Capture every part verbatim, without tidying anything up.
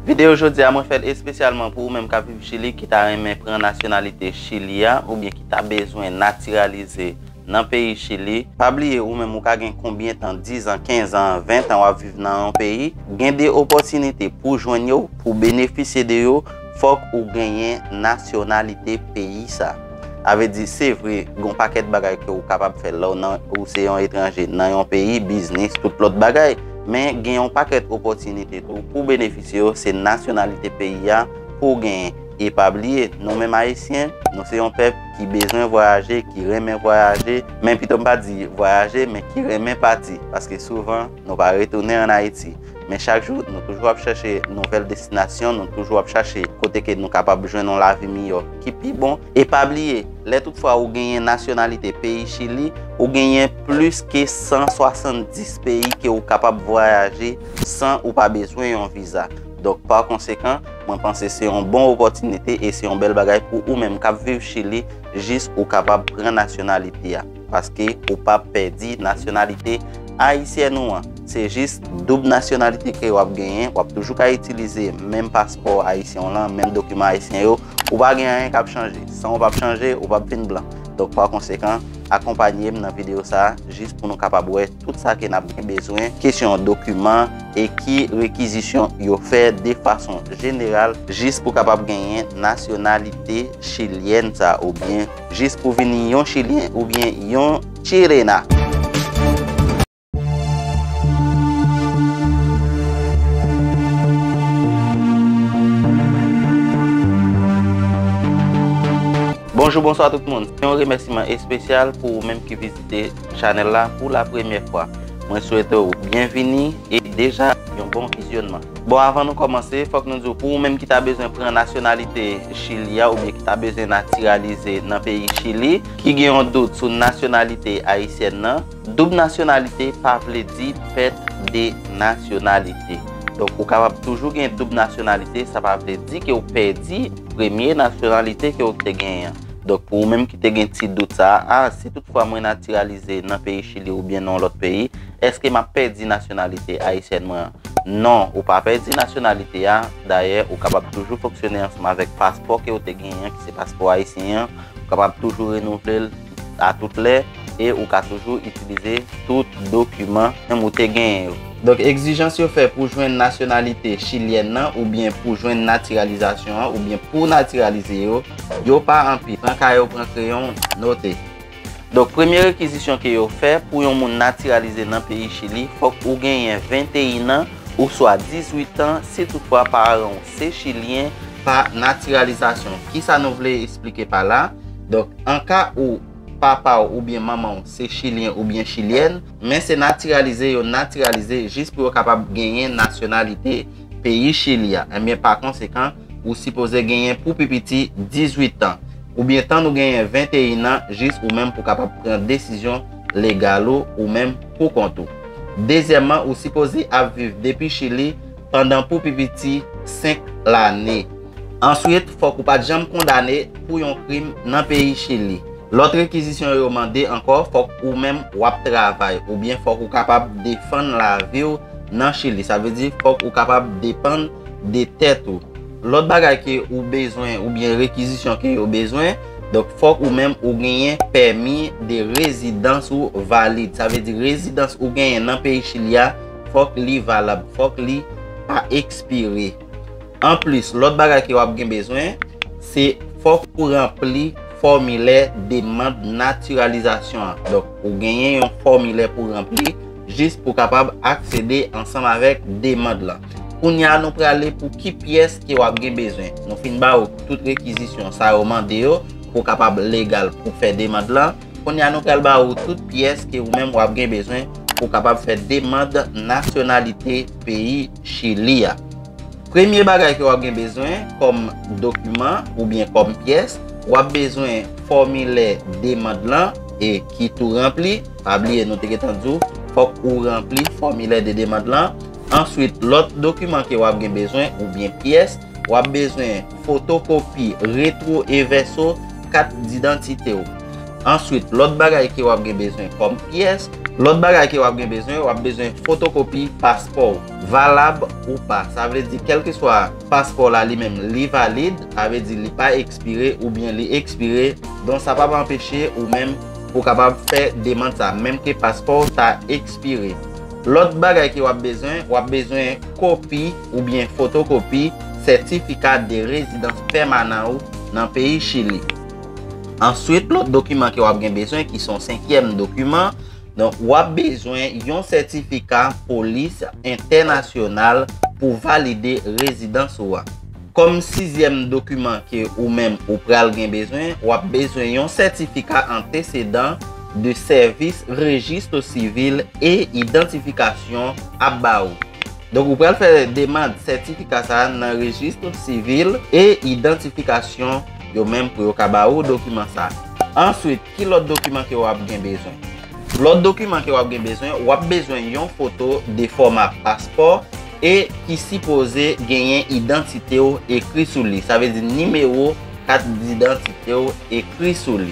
Videyo jodi a, mwen fè l espesyalman pou ou menm k ap viv Chili, ki ta renmen pran nasyonalite Chili a, oubyen ki ta bezwen natiralize nan peyi Chili. Pa bliye, ou menm ou ka gen konbyen tan, diz an, kenz an, ven tan w ap viv nan yon peyi. Gen de opòtinite pou jwenn yo, pou benefisye de yo, fòk ou genyen nasyonalite peyi sa. Sa vle di, se vre, gen yon pakèt bagay ke ou kapab fè lè w nan, ou se yon etranje nan yon peyi, biznis, tout lòt bagay. Men gen yon pakèt opòtinite tou pou benefisye yo, se nasyonalite peyi a pou w genyen. E pa bliye, nou menm Ayisyen, nou se yon pèp ki bezwen vwayaje, ki renmen vwayaje, men pito m pa di vwayaje, men ki renmen pati, paske souvan, nou pa retounen ann Ayiti. Men chak jou, nou toujou ap chèche nouvèl destinasyon, nou toujou ap chèche kote ke nou kapab jwenn yon lavi miyò ki pi bon. E pa bliye, lè toutfwa ou genyen nasyonalite peyi Chili, ou genyen plis ke san swasanndis peyi ke ou kapab vwayaje san ou pa bezwen yon viza. Donk, pa konsekan, mwen panse se yon bon opòtinite e se yon bèl bagay pou ou menm k ap viv Chili, jis ou kapab pran nasyonalite a. Paske ou p ap pèdi nasyonalite ayisyèn ou an. Se jis doub nasyonalite ke w ap genyen, w ap toujou ka itilize menm paspò ayisyen w lan, menm dokiman ayisyen yo. Ou pa gen anyen k ap chanje. San w p ap chanje, ou p ap vin blan. Donk, pa konsekan, akonpanye m nan videyo sa a, jis pou nou kapab wè tout sa ke n ap gen bezwen, kesyon dokiman e ki rekizisyon yo fè de fason jeneral, jis pou kapab genyen nasyonalite chilyèn sa, oubyen jis pou vin yon Chilyen oubyen yon Chilena. Bonjou, bonswa tout moun. Se yon remèsiman espesyal pou ou menm ki vizite chanèl la pou la premyè fwa. Mwen swete w byenvini e deja yon bon vizyònman. Bon, avan nou kòmanse, fòk nou di w, pou ou menm ki ta bezwen pran nasyonalite Chili a oubyen ki ta bezwen natiralize nan peyi Chili, ki gen yon dout sou nasyonalite ayisyèn nan, doub nasyonalite pa vle di pèt de nasyonalite. Donk, ou kapab toujou gen doub nasyonalite, sa pa vle di ke w pèdi premye nasyonalite ke w te genyen an. Donk, pou ou menm ki te gen ti dout sa a, a, si toutfwa mwen natiralize nan peyi Chili oubyen nan yon lòt peyi, èske m ap pèdi nasyonalite ayisyèn mwen an? Non, ou pa pèdi nasyonalite a. Dayè, ou kapab toujou fonksyone ansanm avèk paspò ke w te genyen an, ki se paspò ayisyen an. Ou kapab toujou renouvle l a tout lè e ou ka toujou itilize tout dokiman menm ou te genyen yo. Donk, egzijans yo fè pou jwenn nasyonalite chilyèn nan oubyen pou jwenn natiralizasyon an oubyen pou natiralize yo, yo pa anpil. Pran kay ou, pran kreyon, note. Donk, premye rekizisyon ke yo fè pou yon moun natiralize nan peyi Chili, fòk ou genyen venteyen an ouswa dizuit an, si toutfwa paran w se chilyen pa natiralizasyon. Kisa nou vle eksplike pa la? Donk, an ka ou papa w oubyen manman w se chilyen oubyen chilyèn, men se natiralize yo natiralize jis pou yo kapab genyen nasyonalite peyi Chili a, enben, pa konsekan, ou sipoze genyen pou pi piti dizuit an. Oubyen tann ou genyen venteyen an, jis ou menm pou kapab pran desizyon legal ou, ou menm pou kont ou. Dezyèmman, ou sipoze ap viv depi Chili pandan pou pi piti senk lane. Answit, fòk ou pa t janm kondane pou yon krim nan peyi Chili. Lòt rekizisyon yo mande ankò, fòk ou menm w ap travay, oubyen fòk ou kapab defann lavi w nan Chili. Sa vle di, fòk ou kapab depann de tèt ou. Lòt bagay ke ou bezwen, oubyen rekizisyon ke yo bezwen, donk, fòk ou menm ou genyen pèmi de rezidans ou valid. Sa vle di, rezidans ou genyen nan peyi Chili a, fòk li valab, fòk li pa ekspire. Anplis, lòt bagay ke w ap gen bezwen, se fòk ou ranpli fòmilè demann natiralizasyon an. Donk, ou genyen yon fòmilè pou ranpli jis pou kapab aksede ansanm avèk demann lan. Kounye a, nou prale pou ki pyès ke w ap gen bezwen. Nou fin ba ou tout rekizisyon sa yo mande yo pou w kapab legal pou fè demann lan. Kounye a, nou pral ba ou tout pyès ke ou menm w ap gen bezwen pou w kapab fè demann nasyonalite peyi Chili a. Premye bagay ke w ap gen bezwen kòm dokiman oubyen kòm pyès, w ap bezwen fòmilè demann lan e ki tou ranpli. Pa bliye, nou te gentan di w, fòk ou ranpli fòmilè de demann lan. Answit, lòt dokiman ke w ap gen bezwen oubyen pyès, w ap bezwen fotokopi retwo e vèso kat didantite w. Answit, lòt bagay ke w ap gen bezwen kòm pyès, Lòt bagay ke w ap gen bezwen, w ap bezwen fotokopi paspò w, valab ou pa. Sa vle di, kèlkeswa paspò w la li menm, li valid, sa vle di li pa ekspire oubyen li ekspire, donk sa p ap anpeche ou menm pou w kapab fè demann sa, menm ke paspò w ta ekspire. Lòt bagay ke w ap bezwen, w ap bezwen kopi oubyen fotokopi sètifika de rezidans pèmanan ou nan peyi Chili. Answit, lòt dokiman ke w ap gen bezwen, ki se yon senkyèm dokiman, donk w ap bezwen yon sètifika polis entènasyonal pou valide rezidans ou a. Kòm sizyèm dokiman ke ou menm ou pral gen bezwen, w ap bezwen yon sètifika antesedan de sèvis rejistro sivil e idantifikasyon ap ba ou. Donk, ou pral fè demann sètifika sa a nan rejistro sivil e idantifikasyon yo menm pou yo ka ba ou dokiman sa a. Answit, ki lòt dokiman ke w ap gen bezwen? Lòt dokiman ke w ap gen bezwen, w ap bezwen yon foto de fòma paspò e ki sipoze genyen idantite w ekri sou li. Sa vle di nimewo kat didantite w ekri sou li,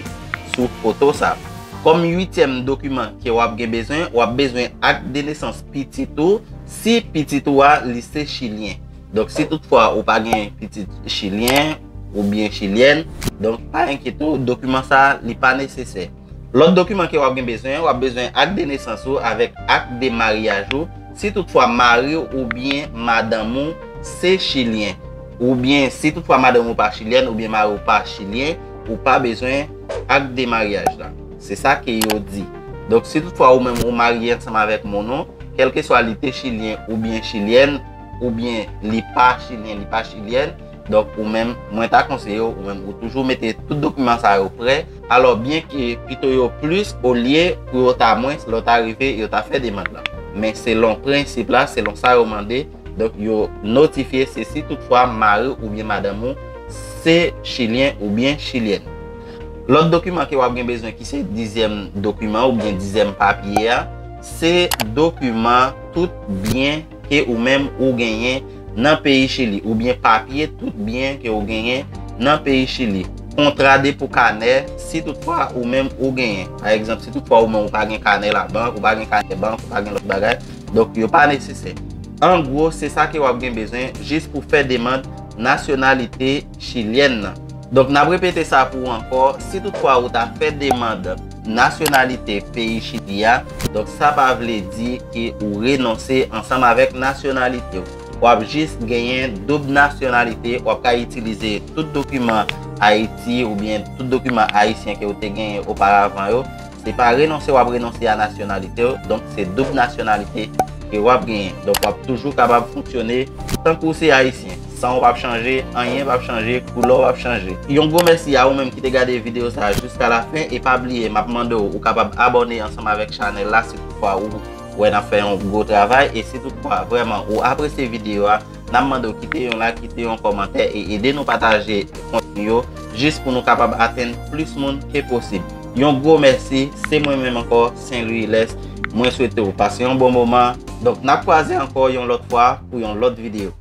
sou foto sa. Kòm uityèm dokiman ke w ap gen bezwen, w ap bezwen ak de nesans pitit ou, si pitit ou a li se chilyen. Donk, si toutfwa ou pa gen pitit chilyen oubyen chilyèn, donk pa enkyete w, dokiman sa a li pa nesesè. Lòt dokiman ke w ap gen bezwen, w ap bezwen ak de nesans ou avèk ak de maryaj ou, si toutfwa mari w oubyen madanm ou se chilyen, oubyen si toutfwa madanm ou pa chilyèn oubyen mari w pa chilyen, ou pa bezwen ak de maryaj la. Se sa ke yo di. Donk, si toutfwa ou menm ou marye ansanm avèk moun ou, kèlkeswa li te chilyen oubyen chilyèn, oubyen li pa chilyen, li pa chilyèn, donk ou menm, mwen ta konseye w, ou menm, ou toujou mete tout dokiman sa yo prè. Alò, byen ke pito yo plis, olye pou yo ta mwens, lè w ta rive, yo ta fè demann lan. Men selon prensip la, selon sa yo mande, donk yo notifye se si toutfwa mari oubyen madanm ou se chilyen oubyen chilyèn. Lòt dokiman ke w ap gen bezwen, ki se dizyèm dokiman oubyen dizyèm papye a, se dokiman tout byen ke ou menm ou genyen nan peyi Chili, oubyen papye tout byen ke ou genyen nan peyi Chili. Kontra depo kanè, si toutfwa ou menm ou genyen. Pa egzanp, si toutfwa ou menm ou pa gen kanè labank, ou pa gen kanè bank, ou pa gen lòt bagay, donk yo pa nesesè. An gwo, se sa ke w ap gen bezwen jis pou fè demann nasyonalite chilyèn nan. Donk, n ap repete sa pou ou ankò, si toutfwa ou ta fè demann nasyonalite peyi Chili a, donk sa pa vle di ke ou renonse ansanm avèk nasyonalite w. W ap jis genyen doub nasyonalite, w ap ka itilize tout dokiman Ayiti oubyen tout dokiman ayisyen ke w te genyen oparavan yo. Se pa renonse w ap renonse a nasyonalite w, donk se doub nasyonalite ke w ap genyen. Donk w ap toujou kapab fonksyone tankou w se ayisyen. San w p ap chanje, anyen p ap chanje, koulè w p ap chanje. Yon gwo mèsi a ou menm ki te gade videyo sa a jiska la fen, e pa bliye, m ap mande w, ou kapab abòne ansanm avèk chanèl la si toutfwa ou wè n ap fè yon gwo travay, e si toutfwa vrèman ou apresye videyo a, n ap mande w kite yon like, kite yon kòmantè e ede nou pataje kontni yo jis pou nou kapab atenn plis moun ke posib. Yon gwo mèsi, se mwen menm ankò, Saint Louis Lès. Mwen swete w pase yon bon moman. Donk, n ap kwaze ankò yon lòt fwa pou yon lòt videyo.